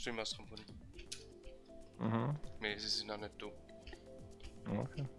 Stream ass rëm un. Mhm. Mee si sinn nach net do. Okay.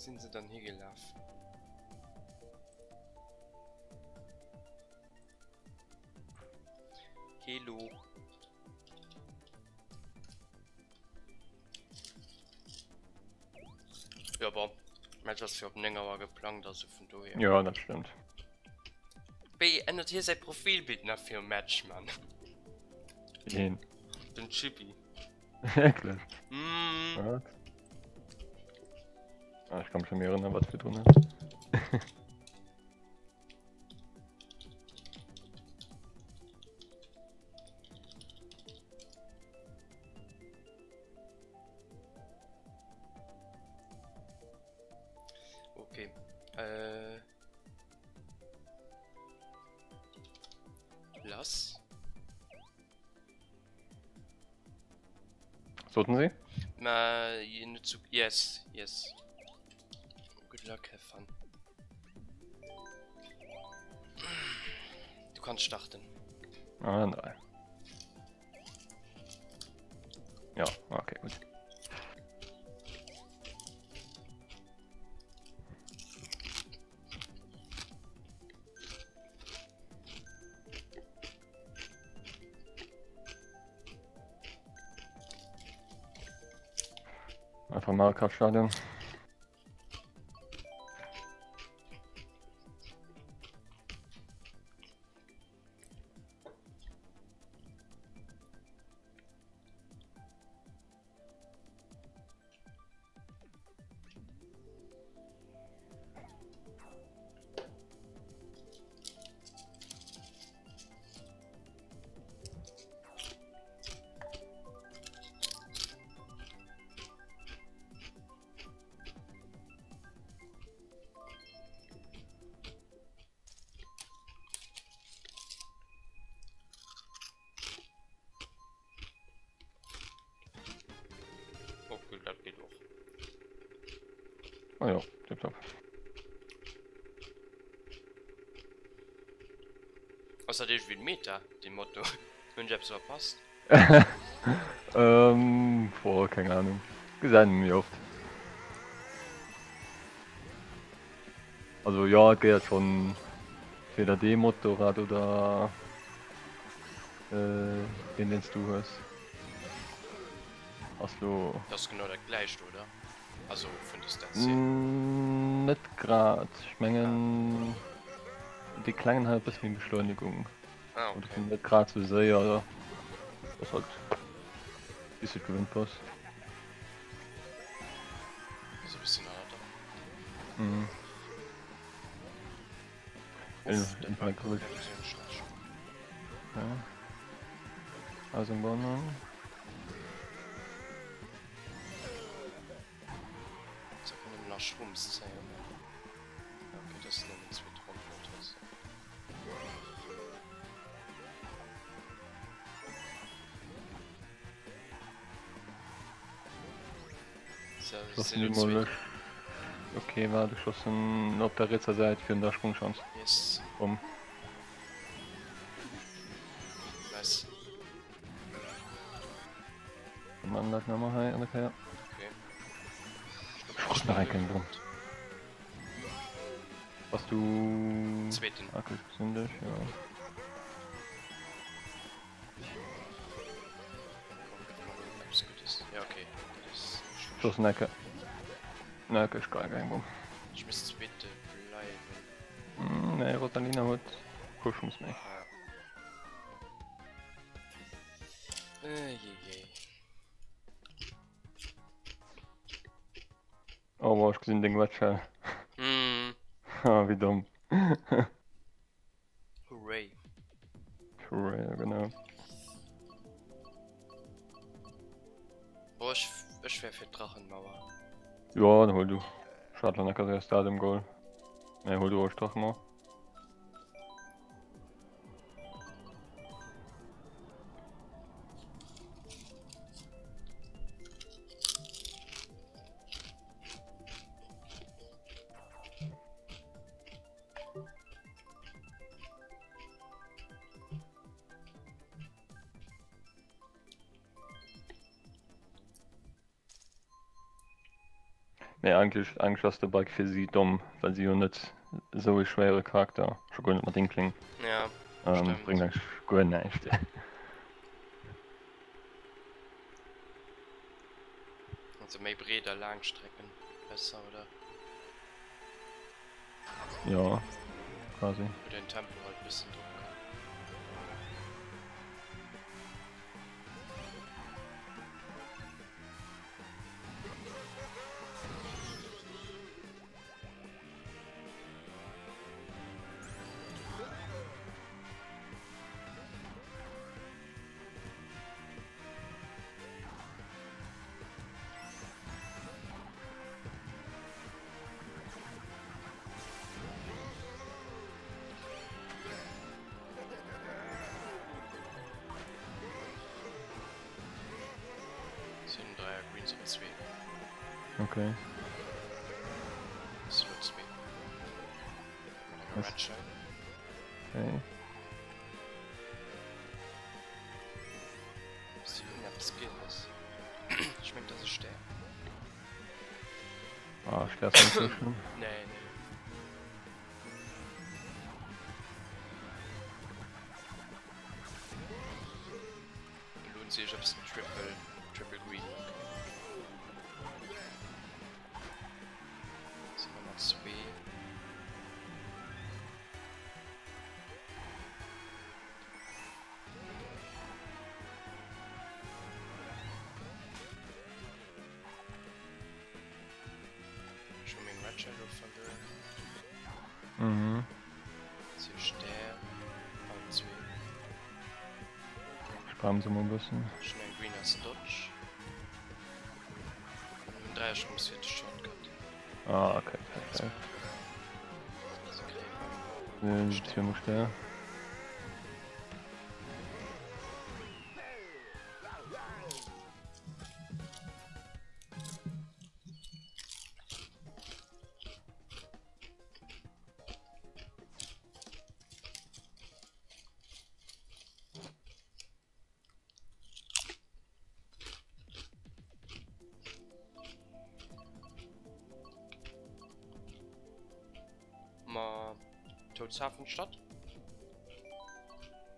Sinn se dann higelaf? Hello. Ja, bon. Match ass fir op 9 Auer geplangt, also vun dohier. Ja, dat stëmmt. Wéi ännert hie säi Profilbild nach virum Match, Mann? Wien? Den Chippy. Wierklech? Mm. Wat? Ah, ich kann mich schon mehr erinnern, was wir drin hat. Okay. Äh. Lass. Sollten sie? Ma, net zu. Yes, yes. Good luck, have fun. Du kannst starten. Ah, nein. Ja, okay, gut. Einfach Mario Kart Stadion. Okay, dat geet och. Oh ja, tipptopp. Ass dat iergendwéi Meta, dee Motto? Hunn ech eppes verpasst? Ähm, boah, keng Ahnung. Gesäit een méi oft. Also jo, et gehéiert schonn entweder dee Motorrad oder deen deen s du hues. Ass lo. Dat ass genau dat gläicht, oder? Also vun de Stats hier. Net grad. Ech mengen dee klengen hat e bësse méi Beschleunigung. Ah, okay. Oder net grad sou séier. Ass halt wéi s du et gewinnt bass. Ass e bëssen aner. Mhm. Uff, dat war schlecht. Ja. Eisenbahn. So kann nëmmen nach Schrumps zéien. Okay, dat ass nëmmen zweet Ronn oder sou. Schossen déi mol ech. Okay, waart, ech schossen op der rietser Säit virun der Sprungschanz. Yes. Bumm. Nice. Mann, dat nach mal hei an der Kéier. Okay. Ech nach eng Kéier dran. Bass du. Zweeten. Okay, ech gesinn dech, ja. Ja, okay. Schoss Necke. Necke ist geil, geil, Bumm. Ich muss zweite bleiben. Mm, nee, Rosalina huet puer Chance méi. Ah. Äh, je, je. Oh, wow, ech gesinn deng Wetschell. Mm. Ah, wéi domm. Hooray. Hooray, ja, genau. Boah, ech, ech wär fir d'Drachenmauer. Ja, dann hol du. Schade, dann kann erst da dem Goal. Ne, hol du ruhig Drachenmauer. Nee, eigentlich, eigentlich ass de Bike fir si domm, well si jo net esou e schwéiere Charakter, scho guer net mat Inkling. Ja, ähm, stimmt. Bréngt eigentlich guer näischt. Also méi breet a laang Strecken besser, oder? Ja, quasi. Wou den Tempo halt bëssen drop kann. Sinn 3 Greens op 2. Okay. Sinn op 2. Mat enger Red Shell. Okay. Si hunn eppes Gieles. Ech meng, dat ass e Stär. Ah, Stär ass net sou schlëmm. Nee, nee. Elo hunn si ech eppes Triple, Triple Green. Okay. Sinn Nummer 2. Ech hu meng Red Shadow verluer. Mhm. Si Stär an zwee. Ech bremse mol e bëssen. Ech hunn eng Green as Dodge. An hunn 3 Chance fir de Shortcut. Ah, okay, perfekt. Se kréie meng Stär. Zwee Stär. Towards Hafenstadt?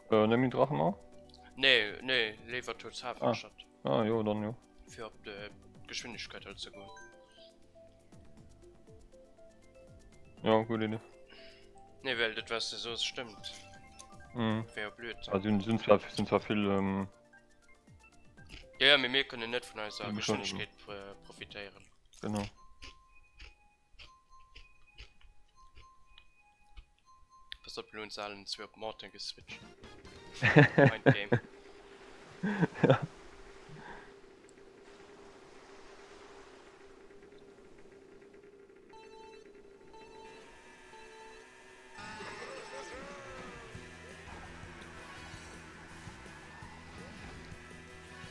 Äh, net méi Drachen mar? Nee, nee, léiwer towards Hafenstadt. Ah, ah jo, dann jo. Fir op de Geschwindegkeet halt ze goen. Ja, gutt Idee. Nee, well dat was de soos stëmmt. Mhm. Wär jo blöd. Also sind, sind zwar, sind zwar vill ähm, Ja, ja, mee mir kënnen net vun eiser Vill Beschleunigung. Geschwindegkeet äh, profitéieren. genau. Pass op, elo hunn se allen zwee op Morton geswitcht. Mind Game. Ja.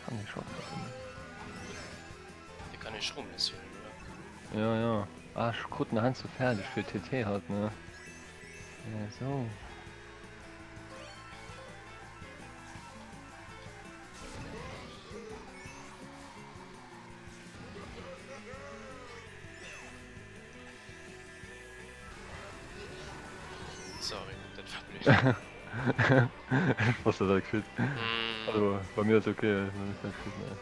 Kann ich schon. Dir kann ech rum huelen, oder? Ja, ja. Ah, ech krut den Hand zu fäerdeg fir TT halt, ne? Ja, so. Sorry, dat war blöd. Was dat geschitt? Mm. Also bei mir ist okay, bei mir ist nicht geschitt, ne.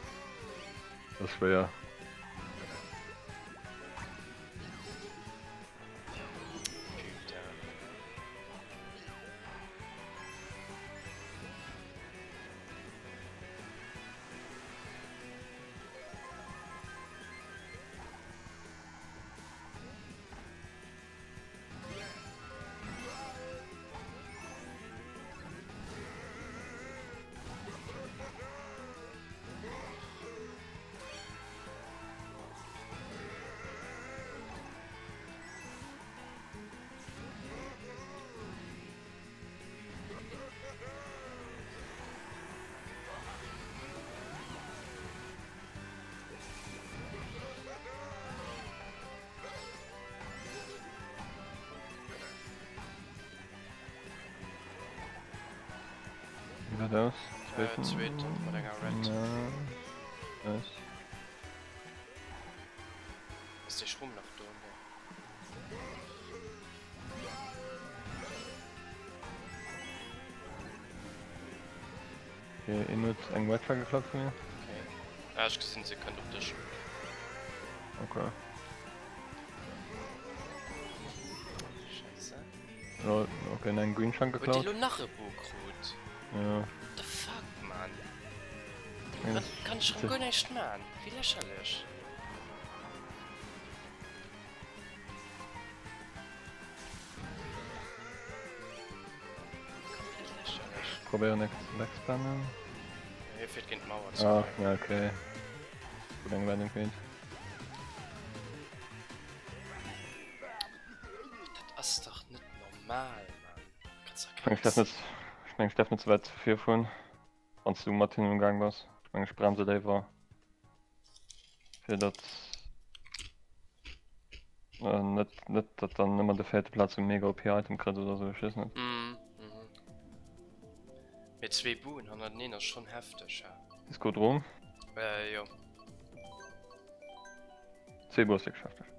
Das ist schwer. Putain. Wéi dat aus? Äh, zweeten mat enger Red. Ja. Nice. Ass dee Schrumm nach do? Nee. Okay, een huet eng Wedger geklaut vun mir. Okay. Ah, ech gesinn se kënnt op dech. Okay. Scheisse. Ja, okay, en Green Chunk Huet dee geklaut. lo nach e Boo krut? Ja. What the fuck, man? Ja, Wat kann ech rem guer näischt man? Wéi lächerlech. Probéieren eng ze backspammen. Hie fiert géint d'Mauer Ah, ja, okay. Gutt eng Wendung géint. Dat ass dach net normal, Mann. Kannst dach Ich meng, ich darf net, ich meng, ich darf net ze wäit vir fueren, wann s du mat hinnen um Gaang bass. Ich meng, ech bremse léiwer, fir datt net, net datt dann ëmmer de véierte Plaz e mega OP Item kritt oder sou, ech weess net. Mhm, mhm. Mee zwee Buen hannerteneen ass schonn hefteg, he? Diskodrom? Äh, jo. Zwee Bue ass wierklech hefteg.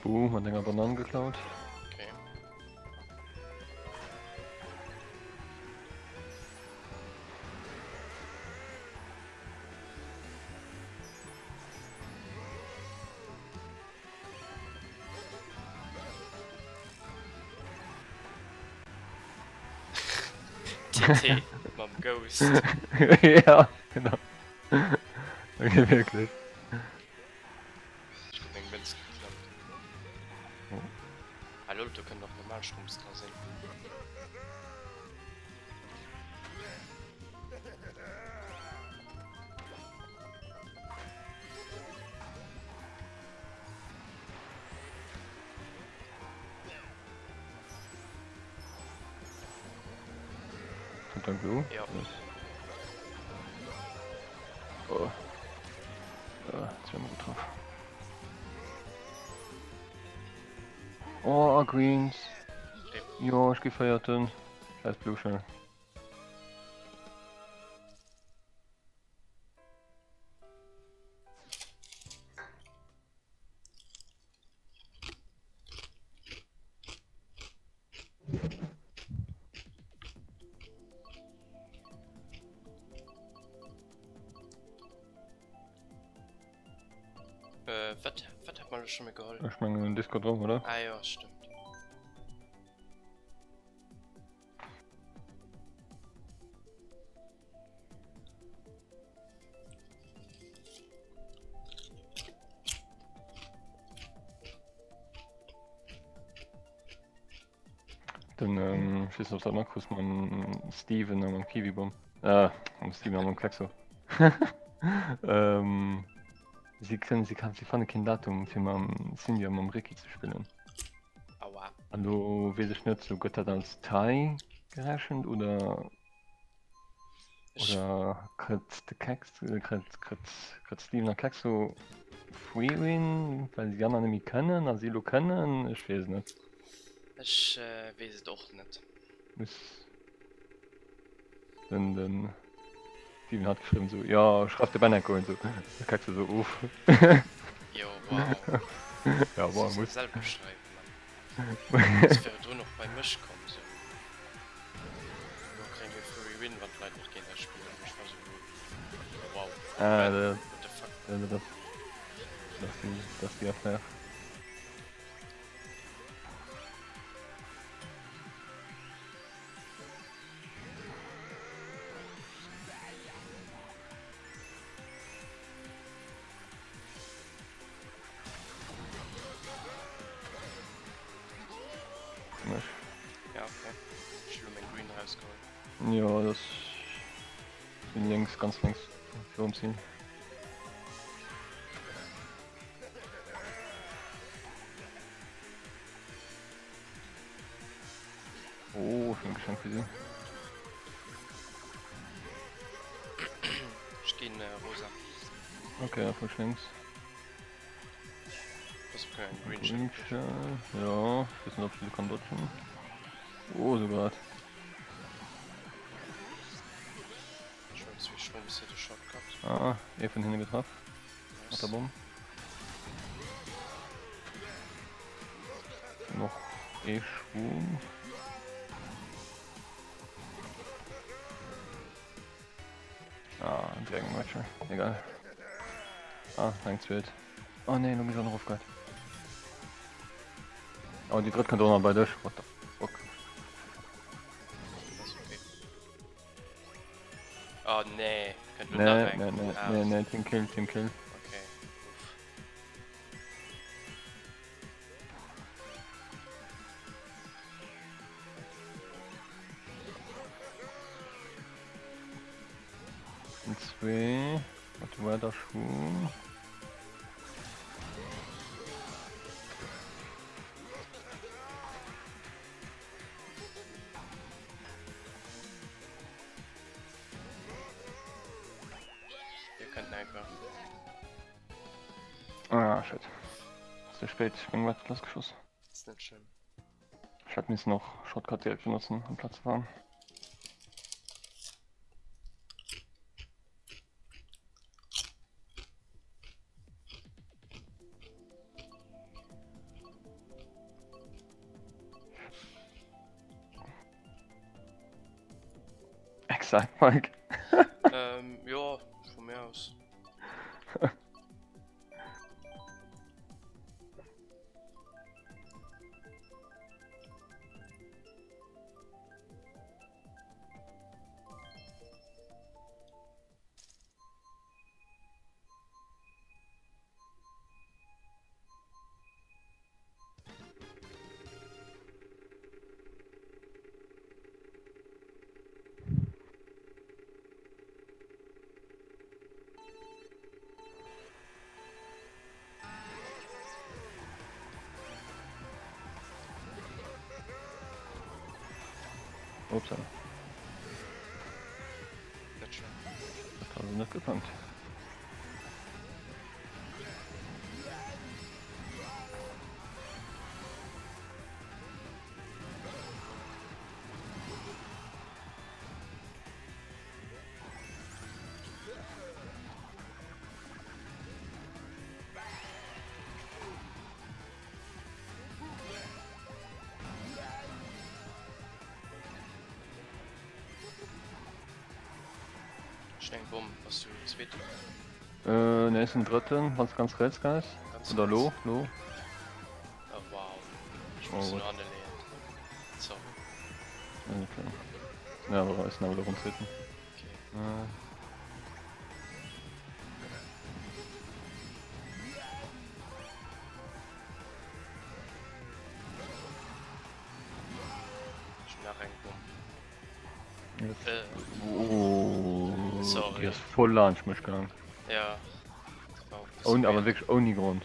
Boo mat enger Banann geklaut. Okay. TT mam Ghost. Ja, genau. Okay, wirklich. Ech krut meng Mënz geklaut. Oh. Ah lol, do kënnen och normal Schrumps dra sinn. Kommt dann Blue? Ja. Oh. Äh, zweimal getroffen. Oh, Greens. Okay. Jo, ech gi féierten. Scheiß Blue Shell. Äh, wat, wat hat man schon mal geholt? Ech mengen den Discord rum, oder? Ah ja, stimmt. Den ähm, ich weiß nicht, ob dat matkriss mam Steven a mam Kiwibom. Äh, mam Steven a mam Klexo. ähm, sie kënnen, sie kann, sie fanne keen Datum fir mam Cindy a mam Ricky ze spillen. Aua. An do weess ech net, sou gëtt dat als Tie gerechent oder oder kritt de Kex, kritt kritt kritt Steven a Kexo Free Win, well déi aner net méi kënnen a si elo kënnen? Ech weess et net. Ech weess et och net. Muss den den Steven hat geschriwwen sou, jo schreif de Benneco an sou, de Kexo sou uff. Jo wow. Ja wow muss. Selwer schreiwen Mann. Ass virdrun och bei mech komm sou. Lo kréie mir Free Win wann d'Leit net géint eis spillen an ech war sou wow Ah dat what the fuck. dat ass déi dat ass déi Affaire. Ja, okay. Ech hu lo meng Green rausgeholl. Jo, das sinn lénks, ganz lénks virum Ziel. Oh, schon Geschenk für sie. Ech ginn äh, rosa. Okay, voll links. Das kann ein Green Shell. Green Shell. Ja, ich weiß nicht, ob ich die kann dodgen. Oh, sogar. Ich weiß, wie schlimm ist hier der Shortcut. Ah, eh von hinten getroffen. Mat der Nice. Bomm. Noch ee Schwung. Ah, Dragon Watcher. Egal. Ah, eng zweet. Oh nee, lo muss ich auch noch aufgehört. Oh, die dritt kënnt och nach bei dech. What the fuck? Das ist okay. Oh nee, kënnt lo nach Nee, eng. nee, nee, Ah, nee, nee, Team Kill, Team Kill. okay. Uff. Und zwei. Warte, weiter Schwung. Ihr könnt einfach. Ah, shit. Zu spät, ich bin weit losgeschossen. Ist nicht schlimm. Ich hätte müssen noch Shortcut direkt benutzen, um Platz zu fahren. Exact, Mike. Ähm, jo, vu mir aus. Upsala. Net schlëmm. Dat hat net geplangt. Schnell eng Bomm, bass du zweeten? Äh, ne, ech sinn drëtten, wann s ganz riets gees. Ganz Oder riets. lo, lo. Oh wow. Ech Oh, muss what? no hanne leeën. Sorry. Okay. Ja, aber ech sinn awer lo rëm zweeten. Okay. Äh. Ech hunn nach eng Bomm. Yes. Äh. Oh, Sorry. Die ass voll laanscht mech gaang. Ja. Dat war och e bësse Ouni, awer weird. wierklech ouni Grond.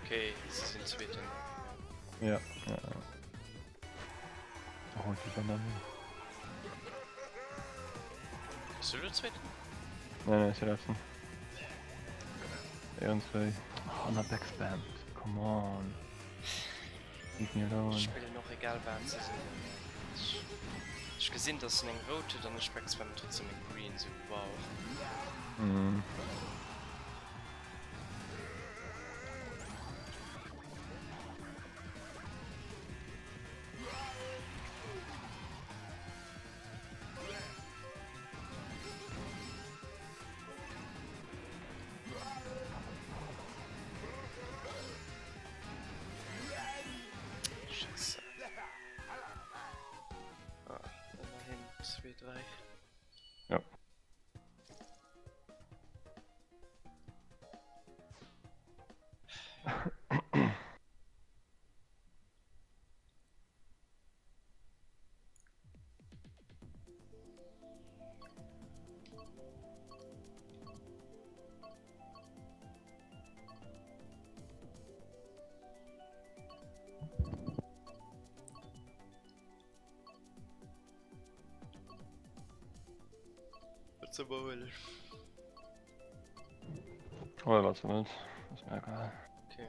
Okay, si sinn Zweeten. Ja, ja, ja. Oh, die Banane. Bass du lo Zweeten? Nein, nein, ist der letzten. Ehren zwei. Oh, na backspammt. Come on. Leave me alone. Ech spillen och egal wat se sinn. Ech gesinn dass en eng rout huet an ech backspammen trotzdem eng green, sou wow. Mm. Scheiße. Ah, immerhin 2, 3. Ja. Wat soll mer huelen? Oder wat du wëlls. Ass mir egal. Okay.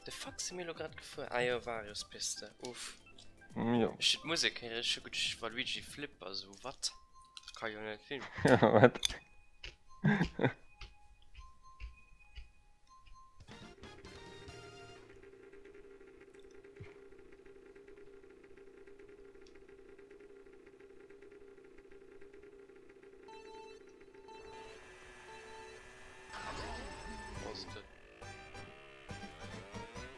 The fuck si mir lo grad gefuer? Ah jo, Varios Piste. Uff. Jo. Ech hun d'Musek héieren, ech hu geduecht Waluigi Flipper, sou wat? Ka jo net sinn. Wat?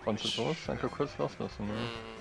Wann du los, dann kann kurz loslassen, ne? Mm.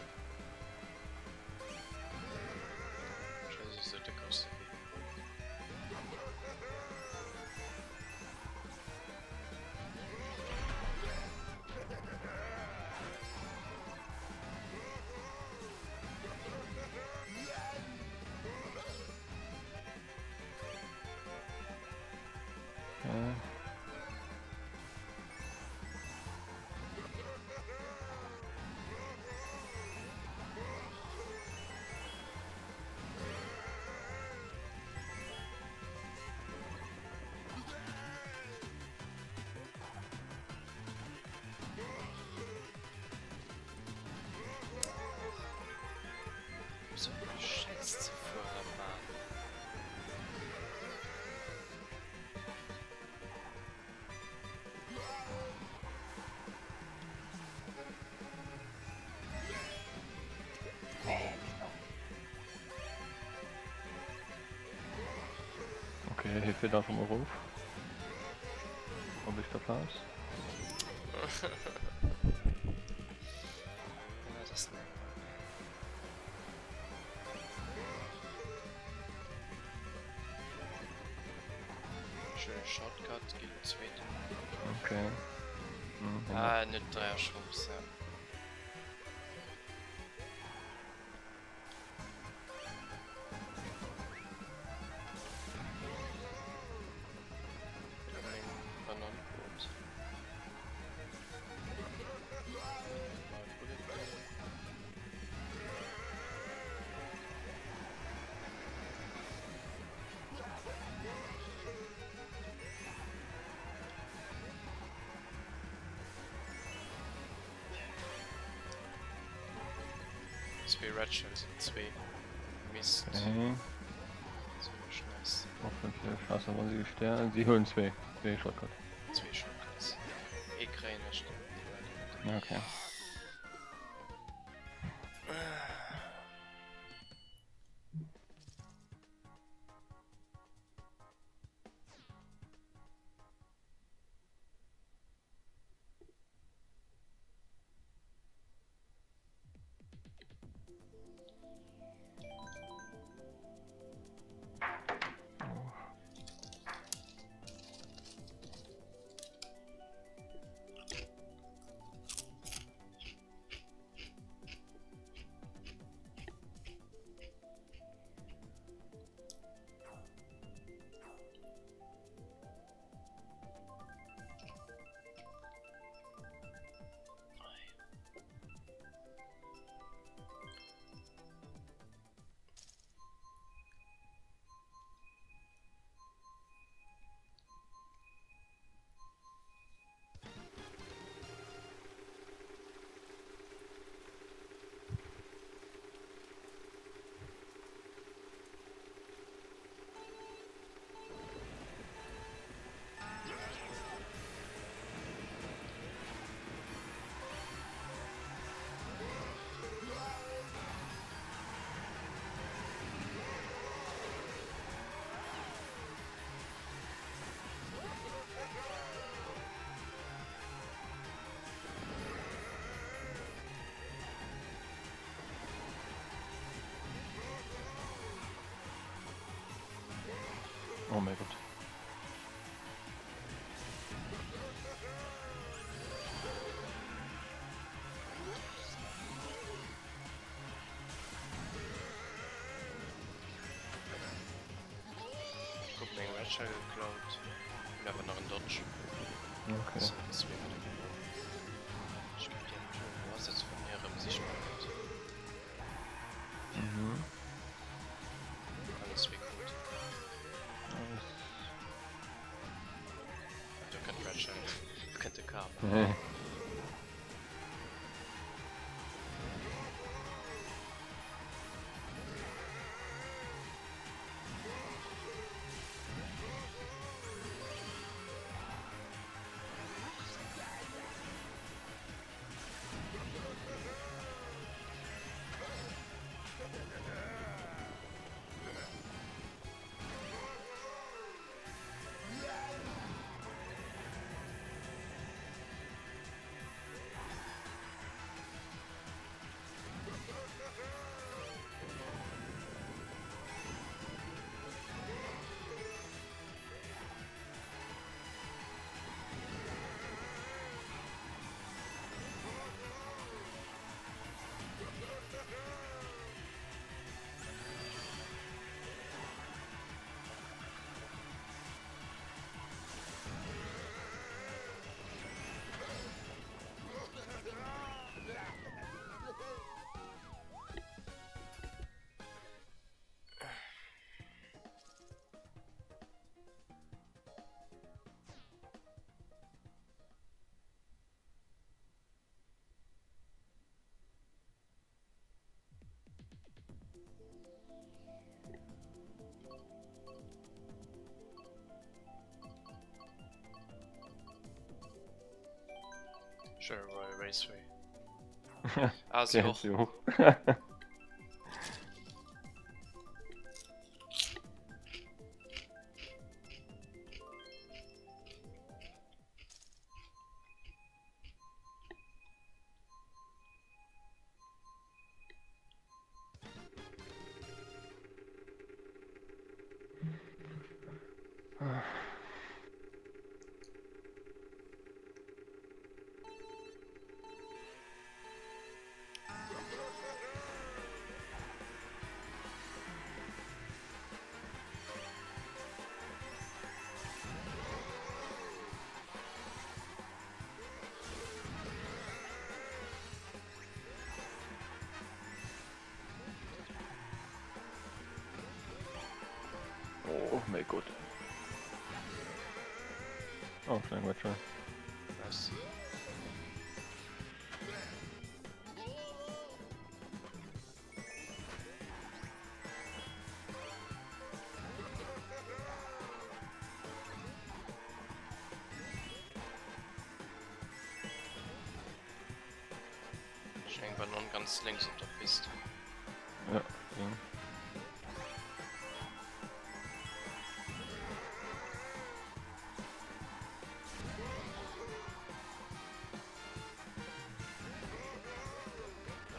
Okay, hie fiert einfach mol erof. Op éischter Plaz. Schöne Shortcut, ginn zweeten. Okay. Mhm. Ah, net Dräierschrubs, ja. Zwee Red Shells an zwee Mist. Okay. Ziemlech nice. Hoffentlech ass awer si gestern. Si huelen zwee, zwee Shortcut. Zwee Shortcuts. Ee kréien ech dann. Okay. Oh mein Gott. Guck meng Red Shell geklaut. Hun awer nach en Dodge. Okay. So, zwee mat engem Boom. Ech geb dir en Tour. Wo ass dat vun mir erëm sichtbar gëtt? Mhm. Alles wéi gutt. Alles. Do kënnt Red Shell. Do kënnt de Karma. Nee. Sure, Royal Raceway. Ah, si och. Si och. mäi Gott. Oh, schon eng Witcher. Nice. Ech eng Banan ganz lénks op der Piste. Ja, ja.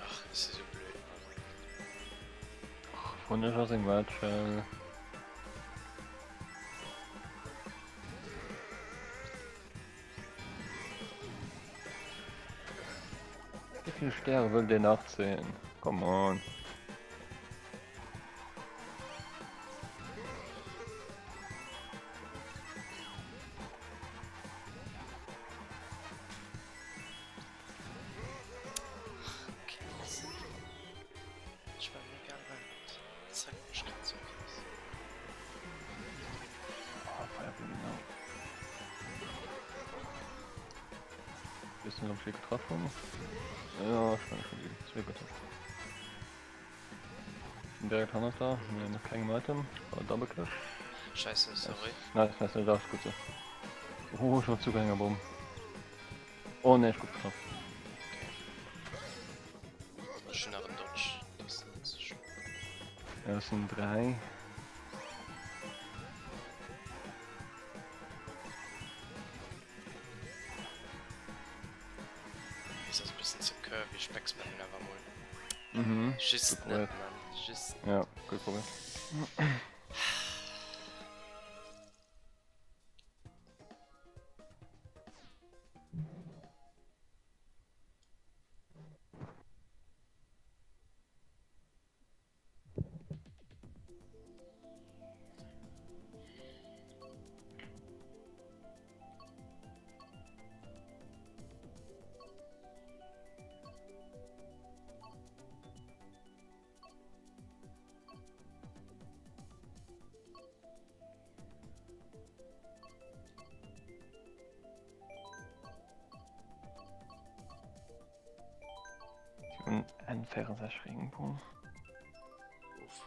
Ach, ist so blöd, Mann. Ach, von der ass eng Watschel. Wéi vill Stäre wëll deen nach sinn? Come on. Ech war mega laut. Zeck mech grad sou krass. Ah, Fireball, genau. Bist du noch getroffen hunn? Ja, ich mein, schon die zwei getroffen. Bin direkt hannert da, mir noch kengem Item, aber Double Kill. Scheiße, sorry. Nice, nice, nice, das ist gut so. Oh, schon Zugängerbaum. Oh ne, ich gut getroffen. Okay. Ech hunn nach en Dodge. Dat ass net sou schlëmm. Ja, das sind drei. Ass e bëssen ze curvy, ech backspammen awer mol. Mhm. Just net, Mann. Just net. Ja, gutt probéiert. Hun en 64 Regenbogen. Uff.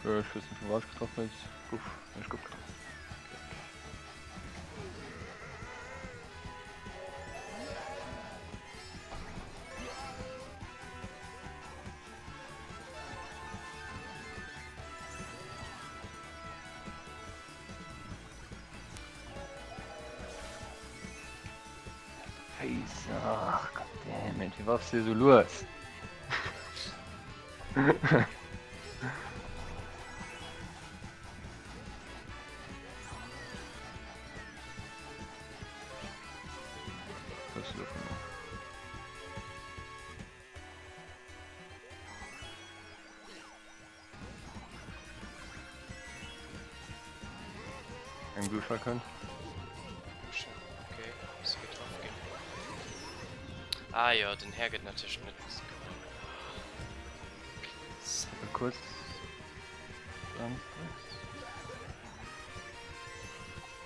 Ech weess net vu wat ech getraff huet. Uff, ech gouf getraff. Face, ach goddammit, wéi waffs de esou lues? Eng Blue kënnt. Okay, ass getraff ginn. Ah jo, den Här gëtt natierlech net gewonnen. Kurz.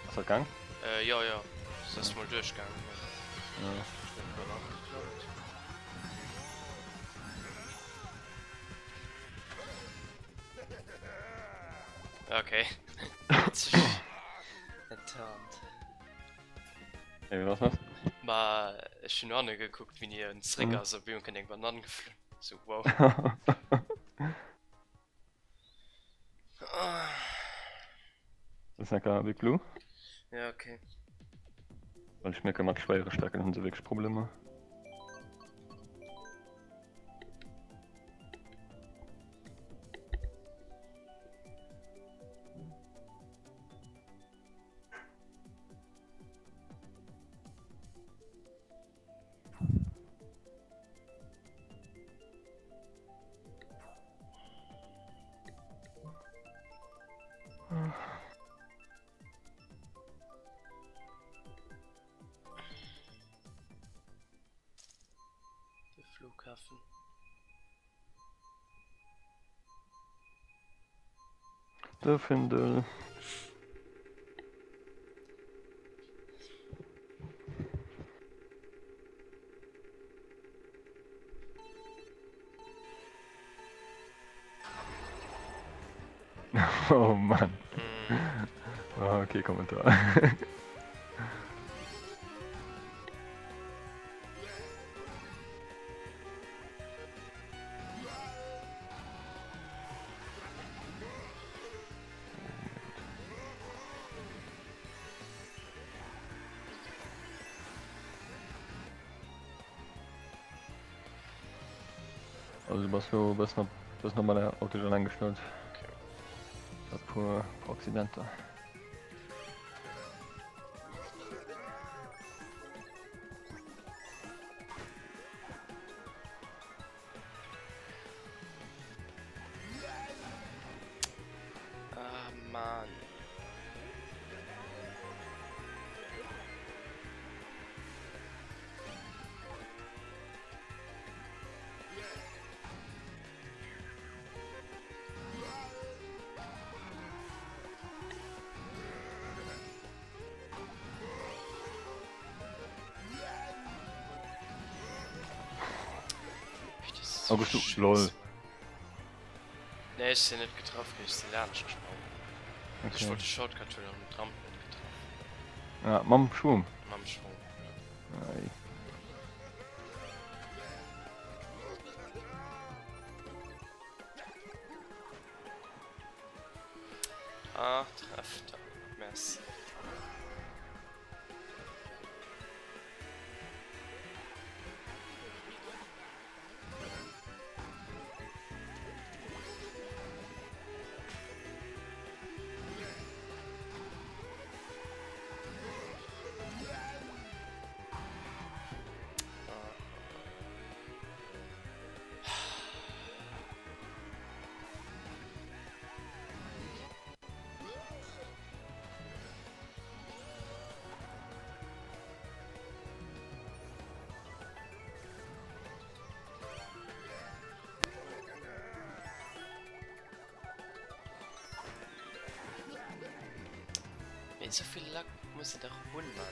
Ass dat gaang? Äh, jo, jo. Se ass mol duerchgaangen. Ja. Okay. Enttarnt. Ey, was was? Ma ech hunn hanne gekuckt, wéi hien zréck ass, op eemol kënnt eng Banann geflunn. So wow. Das ist lecker Big Blue. Ja, okay. Well ech mierke mat schwéiere Strecken hunn se wierklech Problemer. De Flughafen. De Findel. Oh Mann. Mm. Ah, okay, Kommentar. Also du bass lo bëssen op bëssen op meiner Auto alleng gestallt. Okay. E puer Accidenter. Ah, Mann. August, du, lol. Nee, ech sinn net getraff ginn, ech sinn laanscht gesprong. Okay. Ech wollt de Shortcut huelen an hunn d'Ramp net getraff. Ah, mam Schwung? Mam Schwung, ja. Ei. Ah, trefft. Merci. Mee souvill Lack muss e dach hunn, Mann.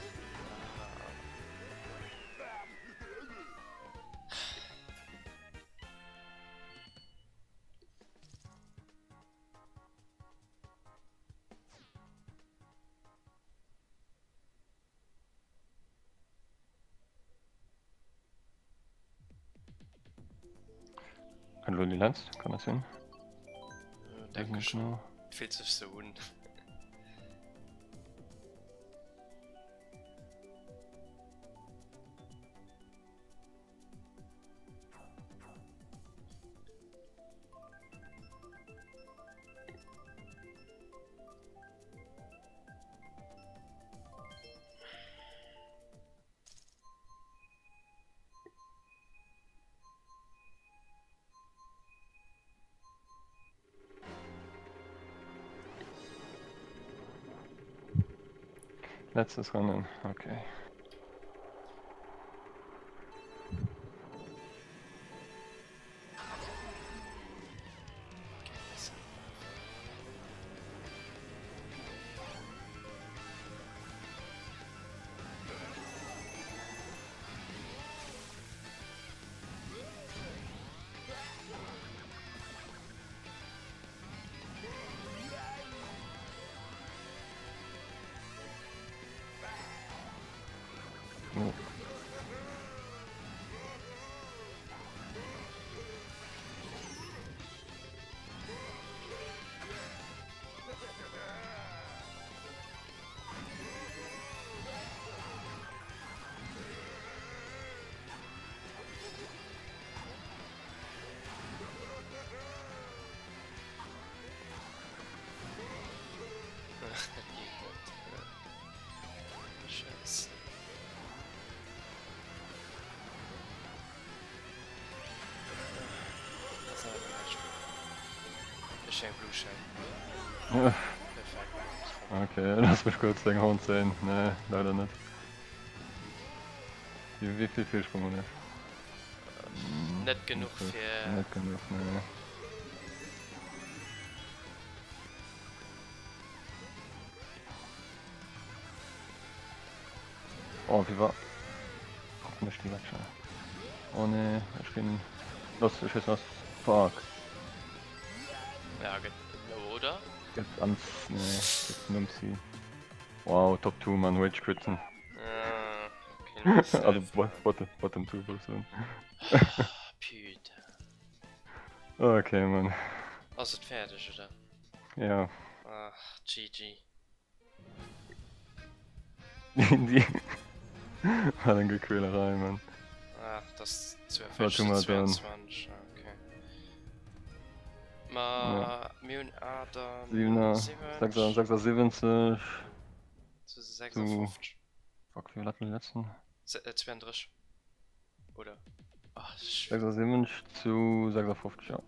Kann lo die letzt, kann das sinn? Denke schon. Fillt sech sou un. Letztes Rennen, okay. Ech eng Blue Shell. Perfekt. Okay, lass mech kuerz deng Hand sehen. Nee, leider net. Wéi vill Virsprong hunn ech? Net genuch fir. Net genuch, nee. Oh, wie war. Guck mech die Matcher. Oh nee, ech ginn. Los, ech weess was. Fuck. Ja, gëtt no, oder? Gëtt ans. Nee, gëtt nom Ziel. Wow, Top 2, man, Rage quitten. Ah, okay, nice. Also, bottom, bottom 2, wollte ich soen. Putain. Okay, man. Ass et fäerdeg, oder? Ja. Ach, GG. Wat eng Gequälerei, Mann. Ach, das 42 22, okay. Ma mir hunn 78 76 zu 56. Fuck, wéi war dat den letzten? 32. Oder? Ach, 76 zu 56, ja.